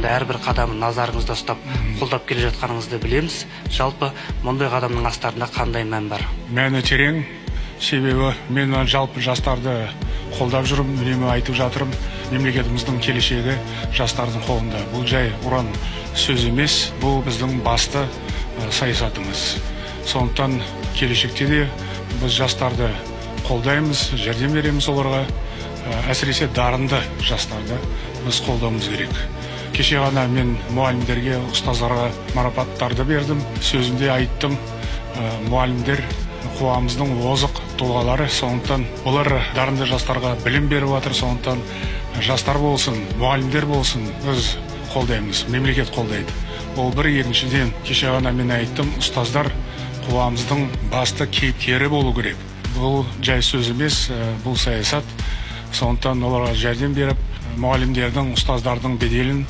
Әрбір қадамын назарыңызда ұстап, қолдап келе жатқаныңызды білеміз. Жалпы, мұндай қадамның астарында қандай мән бар? Мәні терең, себебі мен жалпы жастарды қолдап жүрмін, үнемі айтып жатырмын: мемлекетіміздің келешегі жастардың қолында. Бұл жай ұран сөз емес, бұл біздің басты саясатымыз. Сондықтан келешекте де біз жастарды қолдаймыз, жәрдем береміз оларға. Әсіресе дарынды жастарды біз қолдауымыз керек. Кеше ғана мен мұғалімдерге, ұстаздарға марапаттарды бердім, сөзімде айттым: мұғалімдер қоғамымыздың озық тұлғалары, сондықтан олар дарынды жастарға білім беріп жатыр. Сондықтан жастар болсын, мұғалімдер болсын, біз қолдаймыз, мемлекет қолдайды. Ол бір. Екіншіден, кеше ғана мен айттым, ұстаздар қоғамымыздың басты кейіпкері болу керек. Бұл жай сөз емес, бұл саясат. Сондықтан оларға жәрдем беріп, мұғалімдердің, ұстаздардың беделін